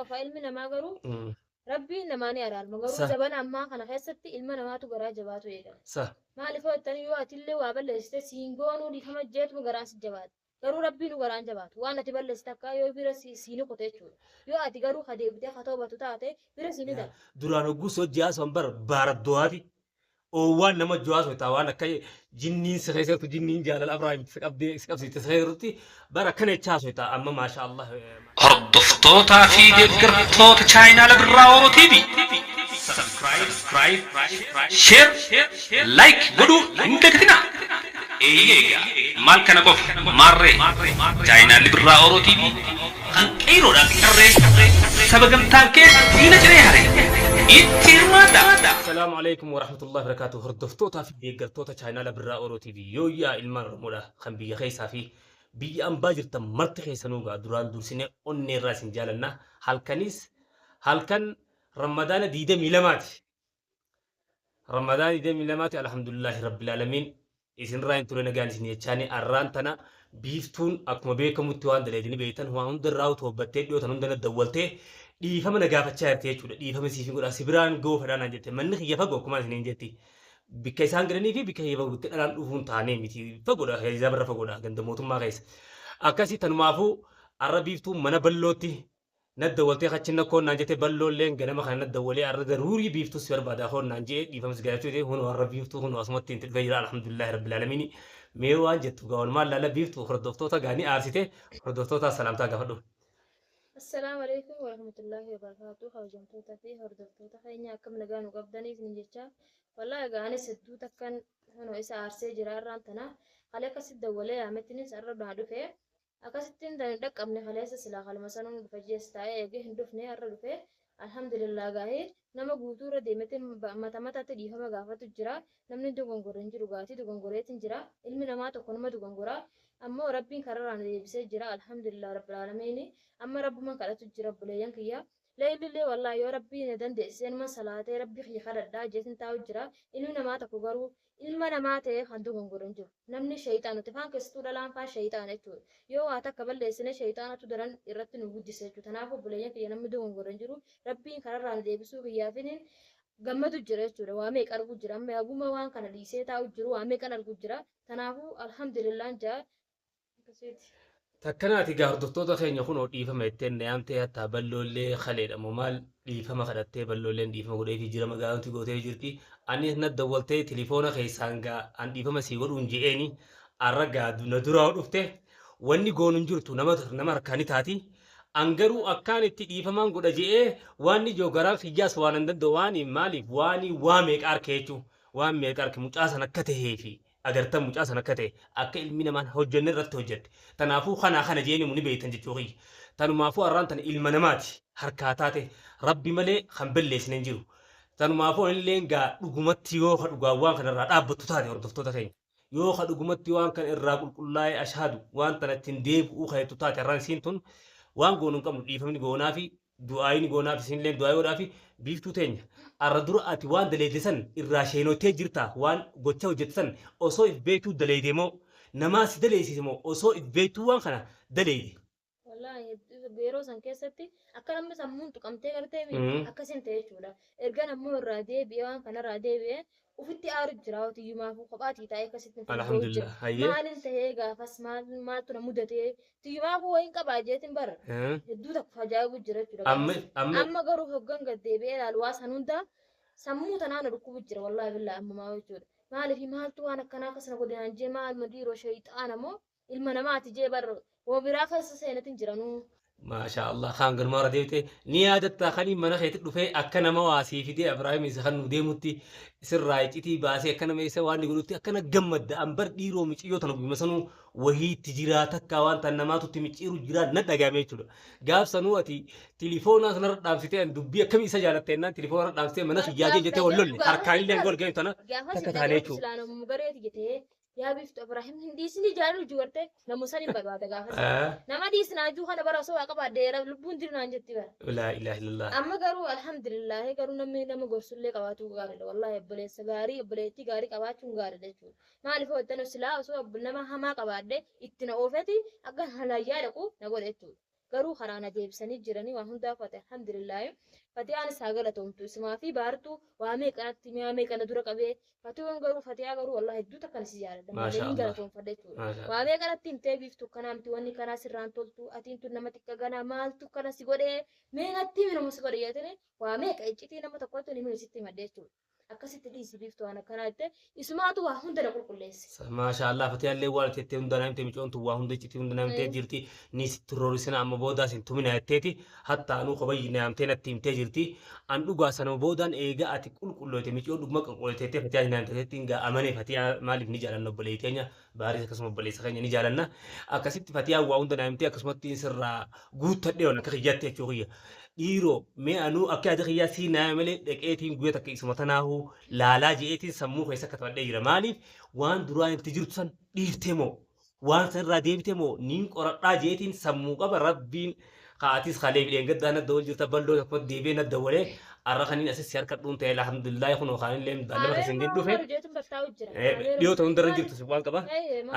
Qofa ilmi namaa garuu Rabbiin namaa ni araarma. Garuu zabana ammaa kana keessatti ilma namaatu garaa jabaatu eegala. Maaliif yoo jettanii yoo atillee waa balleessite siin goonuu dhiifama jeetuma garaan si jabaata. Garuu Rabbiin nu garaan jabaatu. Waan ati balleessite akka yoo bira si ni kute jechuudha. Yoo ati garuu ka deebitee ka toobatu taate bira si ni darba. Duraan hogguu si hojii haasawan bar baaraddoo'aati. Oowwaan nama hojii haasofta waan akka jinniin si keessa jirtu jinniin jaalala Abrahaam si qabdee si qabsiifte si keessa jirtutti bara akkana jecha haasofta amma maasha Allah. Hordoftootaa fi deeggartoota chaayinaala Birraa Oro TV Subscribe, Share, Like godhuu hin dagatinaa. Eeyyee egaa maal kana qofa maarree chaayinaalli Birraa Oro TV kan qeeyroodhaa fi qarree saba gamtaan kee diina ciree hare itti hirmaadhaa. Assalaamu alaikum warahmatullahi wabarakatuh. Hordoftootaa fi deeggartoota chaayinaala Birraa Oro TV yooyyaa ilmaan Oromoodha kan biyya keessaa fi biyya ambaa jirtan marti keessanuu gaa duraan dursinee onnee irraa isin jaalanna. Halkanis halkan Ramadaana 22ti. Ramadaana 22ti, alhamdulillahi rabbil aalamiin. Isinirraa hin ture nagaan isin jechaani arraan tana Biiftuun akkuma beekamutti waan daleedi ni beektan, waan hunda irraa toobbattee dhiyoo tan hunda na dawwaltee dhiifama na gaafachaa jirti jechuudha. Dhiifama siif hin godha, si biraan ga'uu fedhaa naan jette. Manni kiyya fagoo akkuma isiniin jetti. Bikka isaan galanii fi bikka kiyya fagoo, bikka dhalaan dhufuun taanee miti, fagoodha, hizaaba irra fagoodha, ganda mootummaa keessa. Akkasii tanumaafuu arra Biiftuun mana Ballootti na dawwaltee kachinna koon naan jette. Balloolleen ganama kana na dawwalee arra daruurii Biiftuu si barbaada koon naan je'e, dhiifama si gaafachuu ta'e. Hunoo arra Biiftuu hunoo asumatti itti dhufee jira, alhamdulillahi rabbil aalamiini. Mee waan jettu gaa walumaan laala. Biiftuu hordoftoota gaa ni aarsite, hordoftoota salaamtaa gaafadhu. Assalaamu alaikum warahmatullahi wabarakatuh. Kabajamtoota fi hordoftoota keenya, akkam nagaa nu qabdanii isin jecha. Wallaahi egaa anis hedduu takkan hunoo isa aarsee jira irraan tana. Kalee akkasitti dawwalee yaamettinis har'a naa dhufe. Akkasittiin tan hin dhaqqabne kaleessa, silaa kaluma sanuun dhufa jees taa'ee eegee hin dhufne, har'a dhufe. Alhamdulillah, gaahee nama guutuu irra deemetiin mata mataatti dhiifama gaafatu jira. Namni dogongore hin jiru, gaatii dogongoreetiin jira. Ilmi namaa tokko nama dogongora. Ammoo Rabbiin kararraa na deebisee jira. Alhamdulillah rabbil aalamiin. Amma Rabbuman kadhatu jira, obboleeyyan kiyya. Leeylillee wallaahi yoo Rabbii na dandeessisee numa salaatee Rabbii kiyya kadhadhaa jeetiin taa'u jira. Ilmi namaa tokko garuu ilma namaa ta'ee kan dogongore hin jiru. Namni shayxaanuti faan keessattuu dhalaan faan shayxaana jechuudha. Yoo waa takka balleessine shayxaanatu daran irratti nu guddisa jechuudha. Kanaafuu obboleeyyan kiyya, namni dogongore hin jiru. Rabbiin kararraa na deebisuu kiyyaafiniin gammadu jira jechuudha. Waa meeqa argu jira. Amma haguma waan kana dhiisee taa'u jiru waa meeqan argu jira. Kanaafuu alhamdulillaan jaa. Akkasiiti. Takkanaati gaa hordoftoota keenya, kunoo dhiifama jetteen na yaamtee, hattaa Balloollee kaleedha moo maal dhiifama kadhattee, Balloolleen dhiifama godheefii jira, magaalatti gootee jirti. Anis na dawwaltee tilifoona keessaan gaa an dhiifama sii godhuun je'eeni arra gaa na duraa dhufte, wanni goonu hin jirtu, nama nama harkaa ni taati. An garuu akkaan itti dhiifamaan godha je'ee waan ijoo garaan kiyyaas waan an danda'u waan maaliif waan waa meeqa arke jechuu, waan meeqa arke, mucaa san akka tahee fi agartan, mucaa san akka ta'e, akka ilmi namaan hojjenne irratti hojjette. Tanaafuu kanaa kana jeeni ni beektan jechuu kiyya. Tanumaafuu arraan tana ilma namaati harkaa taate, Rabbi malee kan balleessine hin jiru. Tanumaafuu anilleen gaa dhugumatti yoo ka dhugaan waan kana irraa dhaabbattu taate, hordoftoota keenya, yoo ka dhugumatti waan kana irraa qulqullaa'ee ashaadu waan tana ittiin deebi'uu ka jettu taate, arraan isiin tun waan goonu hin qabnu, dhiifamni goonaafi du'aayini goonaaf, isinilleen du'aayii godhaafi. Biiftuu teenya, arra dura ati waan daleeyde san irraa sheenoytee jirtaa? Waan gocha hojjette san osoo if beektuu daleeyde moo namaa si daleeysise moo osoo if beektuu waan kana daleeyde? Wallaahi yeroo san keessatti akka namni sammuun tuqamtee gartee akkasin ta'e jechuudha. Ergan ammoo irraa deebi'ee, waan kanarraa deebi'ee ufitti aaru jira, tiyyumaafuu kophaatii taa'ee akkasitti hin jira. Alhamdulillah, hayyee. Maalin ta'ee gaafas maal maaltu na mudatee, tiyyumaafuu wayiin qabaa jeetiin bara hedduu takka ajaa'ibu jira jechuudha. Amma gaafas. Amma Amma garuu hoggan gad deebi'ee ilaalu waa san hunda sammuu tanaa na dhukkubu jira, wallaahi billaahi ammumaa jechuudha. Maaliif maaltu waan akkanaa akkas na godhe naan jee, maal madiiroo shayxaana moo ilma namaati jee bar woo biraa keessa seenatin jiranuu. Maashaa Allah, kaan galumaa irra deebite ni yaadattaa kaniin mana keetti dhufee akka nama waa sii fidee Ibraahim isa kan nu deemutti sirraa iccitii baasee akka nama isa waan inni godhutti akkana gammadda. An bar dhiiroo miciyyoo tana guyyuma sanuu wahii itti jiraa takkaa waan tan namaatu itti micciiru jiraa na dhagaame jechuudha. Gaaf sanuu ati tilifoonaa sanarra dhaamsitee an dubbii akkamii isa jaalatte jennaan tilifoonarra dhaamsitee mana kiyyaa jettee wal lolle, harkaan illee gol geenu tana Gaafa takka si taane dhaga'u jechuudha. silaa namuma gareeti jetee yaa Biiftu, Ibraahim hin dhiisni jaallu juu gartee namu san hin barbaada gaafas. Nama dhiisnaa juu kana bara osoo waa qabaadhe lubbuun jiru naan jetti bara. Laa ilaaha illallah. Amma garuu alhamdulillah, garuu namni nama gorsullee qabaatu gaariidha. Wallaahi obboleessa gaarii, obboleettii gaarii qabaachuun gaariidha jechuudha. Maaliif hoo jettanii silaa osoo nama hamaa qabaadhe itti na oofeti akka halayyaa dhaqu na godhe jechuudha. Garuu karaa na deebisanii jiranii waan hundaaf ati alhamdulillaahi. Fatiyaanis haa galatoomtu isumaa fi baartuu waa meeqanatti mi'a meeqana dura qabee Fatiyoon garuu Fatiyaa garuu wallahi hedduu takkan si jaaladha malee Maasha hin Allah. galatoomfadha jechuudha. Maasha Waa meeqanatti himtee biiftu kanaa miti wanni kanaa sirraan toltu atiin tun nama xiqqa ganaa maaltu kana si godhee mee natti himi nama si godhe jettanii waa meeqa iccitii nama tokkotti hin himin sitti himadhe jechuudha. Akkasitti dhiisi biiftu waan akkanaa jette isumaatu waa hunda na qulqulleesse. Maasha Allah Fatiyaallee waan ati jettee hunda naamte micoon tun waa hunda iccitii hunda naamtee jirti ni sitti roorisina amma boodaas hin tumina jetteeti hatta anuu kobayyi naamtee natti himtee jirti an dhugaa sanuma boodaan eega ati qulqulloyte micoo dhuguma qulqulloyte jettee Fatiyaa naamte jetti hin amane Fatiyaa maaliif ni jaalanna obboleettii keenya baaris akkasuma obboleessa keenya ni jaalanna akkasitti Fatiyaa waa hunda naamtee akkasumatti sirraa guuttadhee waan akka kiyyaatti jechuu kiyya dhiiroo mee anuu akka yaada kiyyaa sii naame malee dhaqeetiin guyya takka isuma tanaahuu laalaa je'eetiin sammuu keessa katabadhee jira maaliif waan duraan itti jirtu san dhiiftee moo waan san irraa deebite moo niin qoradhaa je'eetiin sammuu qaba rabbiin ka'atis kalee fidheen gaddaa nadda wal jirta balloo tokko deebi'ee nadda walee arra kaniin asis si harka dhuun ta'e alhamdulillahi kun kaanillee baallama keessan gin dhufe dhiyoota hundarra jirtu si waan qaba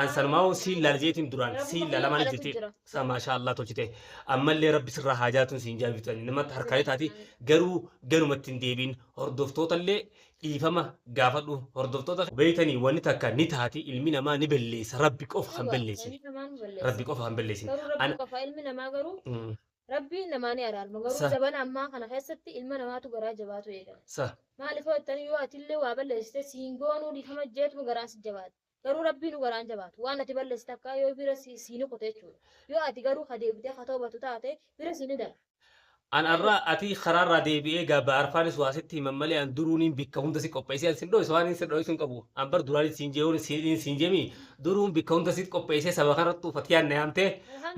an sanumaa siin laala jeetiin duraan siin laalamaan jirti sa maashaa Allah tolchite ammallee rabbi sirraa haa jaatuun siin jaabiftan namatti harkaa taati garuu ganumatti hin deebiin hordoftootallee dhiifama gaafadhu hordoftoota beeytanii wanni takka ni taati ilmi namaa ni belleessa rabbi qofa kan belleessin rabbi qofa kan belleessin Garuu rabbi qofa ilmi namaa garuu rabbi namaa ni araarma garuu zabana ammaa kana keessatti ilma namaatu garaa jabaatu eegala. Maaliif jettanii yoo atillee waa balleessite siin goonuu dhiifama jeetuma garaan si jabaata. Garuu rabbiin nu garaan jabaatu waan ati balleessite akka yoo bira siini qote jechuudha. Yoo ati garuu ka deebitee ka toobatu taate bira siini darba. An arra ati karaarraa deebi'ee gabaa arfaanis waa sitti himan malee an duruuniin bikka hunda si qopheessee an sin dho'isu waan sin dho'isu hin qabu. An bar duraanis siin jee'uun siin jeemi duruun bikka hunda si qopheessee saba kanarrattu Fatiyaan na yaamtee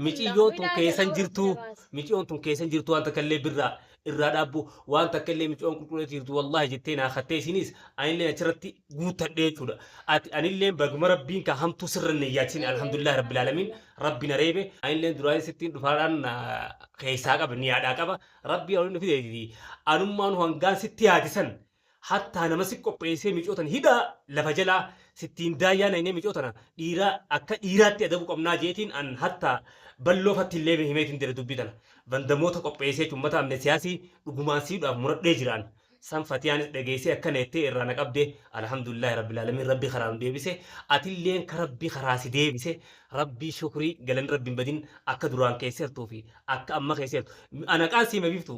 miciyyoon tun keessan jirtu miciyyoon tun keessan jirtu waan takka illee birraa irraa dhaabbu waan takka illee miciyyoon qulqulleetti jirtu wallaahi jettee naa kattee isinis anillee achirratti guuttadhee jechuudha. Ati anillee baguma rabbiin ka hamtuu sirra hin yaachin alhamdulillahi rabbil alamin rabbi na reebe anillee duraanis sittiin dhufaadhaan keessaa qaba niyaadhaa qaba rabbii olin nu fideeti anummaan hangaan sitti yaadisan hattaa nama si qopheessee micootan hidhaa lafa jalaa sittiin daayyaa naynee micootana dhiiraa akka dhiiraatti adabu qabnaa jeetiin an hattaa balloo fattillee himeetiin dire dubbii tana vandamoota qopheessee ummata amne siyaasii dhugumaan siidhaaf muradhee jiraan san Fatiyaanis dhageessee akkana jettee irraa na qabde alhamdulillahi rabbil alamin rabbi karaa nu deebise atilleen ka rabbi karaa si deebise rabbii shukrii galanni rabbi hin badin akka duraan keesseertuu fi akka amma keesseertu anaqaan siima biftu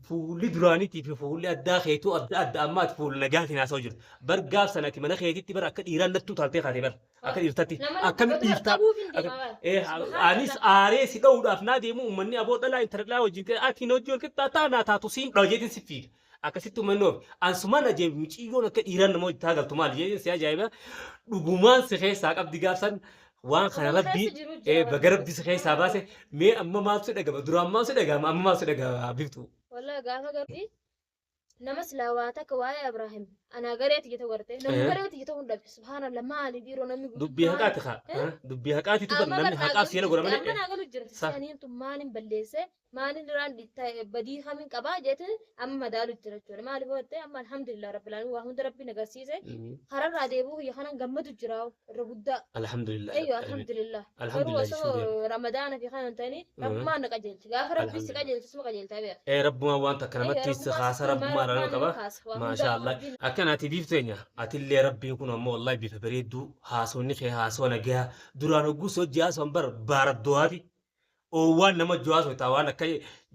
fuulli duraaniitii fi fuulli addaa keetuu adda adda amma ati fuula nagaatiin haasa'u jirtu bar gaaf sana ati mana keetitti bar akka dhiiraan nattuu taaltee kaatee bar akka dhiirtatti akkamitti dhiiftaa anis aaree si dha'uudhaaf naa deemu uummanni aboo dhalaa intala dhalaa wajjin ta'e ati hojii wal qixxaataa naa taatu siin dha'a jeetiin si fiiga akkasitti uummanni oofe ansumaan ajaa'iba miciyyoon akka dhiiraan nama hojii taagaltu maal jeetiin si ajaa'iba dhugumaan si keessaa qabdi gaafsan waan kana rabbii baga rabbi si keessaa baase mee amma maaltu si dhagama duraan maaltu si dhagama amma maaltu si dhagama biftu. Wallahi gaafa garuu nama silaa waa takka waa'ee Abrahaam anaa garee tiyya ta'u garte namni garee tiyya ta'uu hin dhabe subhaanallah maali dhiiroo namni guutuu Dubbii haqaati kaa dubbii haqaati tu namni haqaaf seera godha malee. Amma naa galu jira si'aniin tun maalin balleesse maalin irraan badii kamiin qabaa jeete amma madaalu jira jechuudha maaliif yoo ta'e amma alhamdulillah rabbil alamin waa hunda rabbiin agarsiise kararraa deebi'uu kiyya kanan gammadu jira irra guddaa. Alhamdulillah. Eeyyo alhamdulillah. Garuu osoo ramadaana fi kanan ta'anii rabbumaan na qajeelche gaafa rabbi si qajeelche suma qajeeltaa beeka. Rabbumaan waan takka namatti si kaasa rabbumaan nama qaba. Maashaa Allah. Akkanaati biiftu enya atillee rabbiin kun ammoo wallahi bifa bareedduu haasonni kee haasoo nagayaa duraan hogguu sochii haasoon bar baaraddowaati. Oowwaan nama ju'aa sotaa waan akka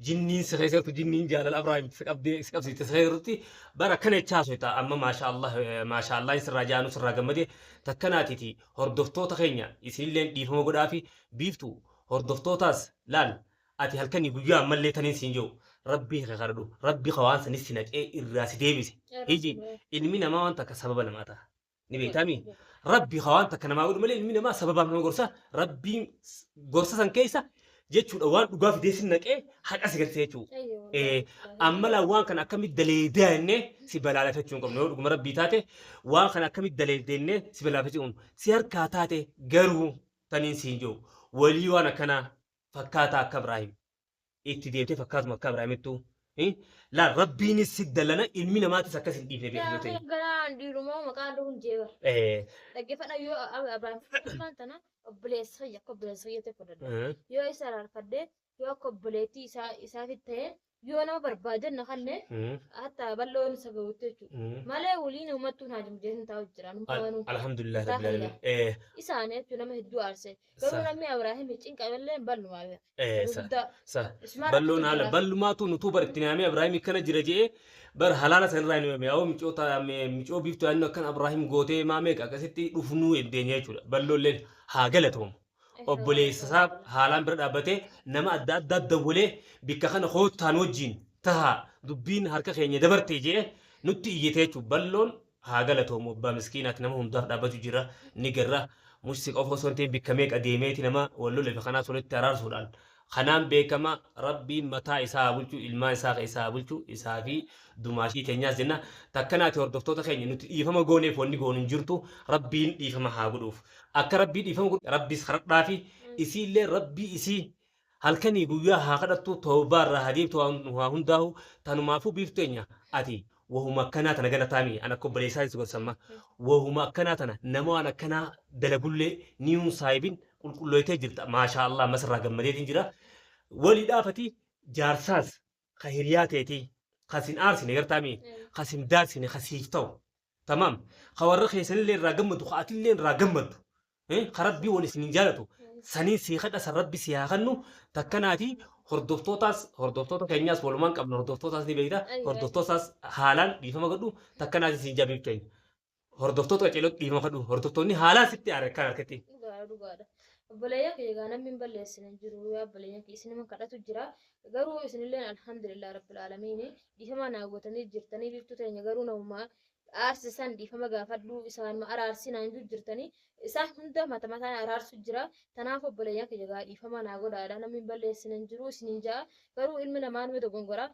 jinniin si keessattu jinniin jaalala Abrahaam si qabdee si qabsiiste si keessatti bara kana jechaa sotaa amma maashaa Allah maashaa Allah sirraa jaanu sirraa gammadee takkanaatiiti hordoftoota keenya isinillee dhiifama godhaafi biiftu hordoftootaas laal ati halkanii guyyaa ammallee taniin siin jiru rabbii kee kadhadhu rabbii ka waan sanis si naqee irraa si deebise hiji ilmi namaa waan takka sababa namaa ta'a ni beektaami rabbii ka waan takka namaa godhu malee ilmi namaa sababaaf nama gorsa rabbiin gorsa san keessa jechuudha waan dhugaa fidee si naqee haqa si galchee jechuudha. Amma laa waan kana akkamitti daleedaa jennee si balaaleffachuu hin qabnu yoo dhuguma rabbii taate waan kana akkamitti daleedee jennee si balaaleffachuu hin qabnu si harkaa taate garuu taniin siin jiru walii waan akkanaa fakkaataa akka Ibraahim itti deemtee fakkaatuma akka Ibraahimittuu laal rabbiinis si dallana ilmi namaatis akkas hin dhiifne beeku yoo ta'e. Garaan dhiirumaa maqaan dhuun jeebar. Dhaggeeffadha yoo Ibraahim tana obboleessa kiyya akka obboleessa kiyya ta'e fudhadha. Yoo isa araarfadhe Yoo akka obboleettii isaa isaatitti ta'e yoo nama barbaadan na kanne hatta bal'oon isa gahutti jechuudha. Malee waliin uummattuun haajmu jeetin taa'u jira. Nu qabanuu. Alhamdulillah Isaa rabbil alamin. Isaan jechuun nama hedduu aarse. Garuu namni Abrahaam cinqamellee bal'umaa beeka. Guddaa. Isumaan Balloon rakkoo haala jira. ballumaatu nutuu bar itti naamee Abrahaam akkana jira je'ee bar halaala sanirraa hin himame. Awoo micoota micoo biiftuu yaadnu akkan Abrahaam gootee maa meeqa akkasitti dhufnuu eddeenya jechuudha. Balloolleen haa galatoomu. Obboleessa isaa haalaan bira dhaabbatee nama adda addaa dawwalee bikka kana koottaan wajjin tahaa dubbiin harka keenya dabarte je'ee nutti iyyate jechuudha. Balloon haa galatoomu, abbaa miskiinaati, nama hundaaf dhaabbatu jira ni garra mushsi qofa osoo hin ta'in bikka meeqa deemeeti nama wal lole fi kanaas walitti araarsuudhaan kanaan beekama. Rabbiin mataa isaa haa bulchu, ilmaan isaa keessaa haa bulchu, isaa fi dumaashii teenyaas jenna. Takkanaati hordoftoota keenya, nuti dhiifama gooneef wanni goonu hin jirtu. Rabbiin dhiifama haa godhuuf, akka rabbii dhiifama godhu rabbis kadhadhaa fi isiillee rabbii isii halkanii guyyaa haa kadhattu, tawbaa irraa haa deemtu. Waa hundaahu tanumaafuu biiftu teenya ati wahuma akkanaa tana gana taami an akka obboleessaa si gorsamma wahuma akkanaa tana nama waan akkanaa dalagullee niyuun saayibin qulqulloytee jirta, maashaa Allah, masirraa gammadeetiin jira. Walii dhaafati jaarsaas ka hiriyaa teetii ka sin aarsine gartaami ka sin daarsine ka siif ta'u tamaam ka warra keessanillee irraa gammadu ka atillee irraa gammaddu ka rabbii wal isin jaalatu saniin sii kadha, san rabbi si haa kennu. Takkanaati hordoftootaas hordoftoota keenyaas walumaan qabna, hordoftootaas ni beekta, hordoftootaas haalaan dhiifama godhu. Takkanaati siin jabiif keenya hordoftoota qaceelootti dhiifama kadhu, hordoftoonni haalaan sitti aare kan harkatti. Dhugaadha, dhugaadha. Obboleeyyan kiyya egaa namni hin balleessine hin jiru. Yaa obboleeyyan kiyya, isinuma kadhatu jira. Garuu isinilleen alhamdulillah rabbil aalamiin dhiifama naa gootanii jirtanii. Biiftuu teenya garuu namuma aarsisan dhiifama gaafadhu, isaanuma araarsi naan jiru jirtanii, isaan hunda mata mataan araarsu jira. Tanaaf obboleeyyan kiyya egaa dhiifama naa godhaadha. Namni hin balleessine hin jiru isiniin ja'a. Garuu ilmi namaa numa dogongora.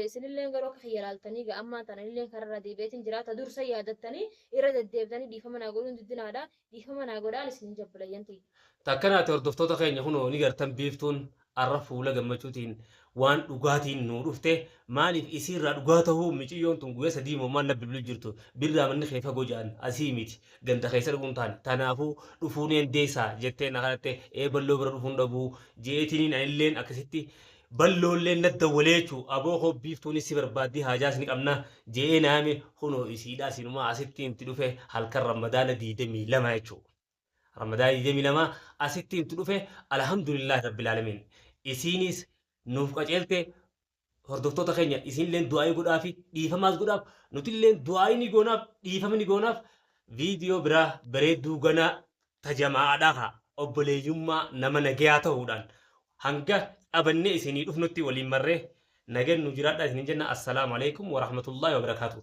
Isinilleen garuu akka kiyya laaltanii egaa ammaan tana illeen kararra deebi'eetiin jira. Ta dursa yaadattanii irra deddeebitanii dhiifama naa godhuun diddinaadha. Dhiifama naa godhaan isiniin jabboleeyyan tiyya. Takkanaati hordoftoota keenya, kunoo ni gartan biiftuun arra fuula gammachuutiin waan dhugaatiin nuu dhufte. Maaliif isiirraa dhugaa ta'uu miciyyoon tun guyyaa 3 moo maal na bilbilu jirtu birraa manni kee fagoo jedhan asii miti ganda keessa dhufuun taane tanaafuu dhufuu neen deessaa jettee na kadhatte. Ee, balloo bira dhufuun dhabuu je'eetiniin anilleen akkasitti balloolleen na dawwalee jechuu aboo koo biiftuunis si barbaaddii haajaas ni qabna je'ee naame. Kunoo isiidhaa sinumaa asitti itti dhufe halkan Ramadaana 22 jechuu. Ramadaan 22 asitti itti dhufe, alhamdulillahi rabbil aalamiin. Isiinis nuuf qaceelte. Hordoftoota keenya, isinilleen du'aa'ii godhaafi, dhiifamaas godhaaf, nutilleen du'aa'ii ni goonaaf, dhiifama ni goonaaf. Viidiyoo biraa bareedduu ganaa tajamaa'aadhaa kaa obboleeyyummaa nama nagayaa ta'uudhaan hanga qabannee isinii dhufnutti waliin marree nagan nu jiraadhaa isinin jenna. Assalaamu alaikum warahmatullaahi wabarakaatuh.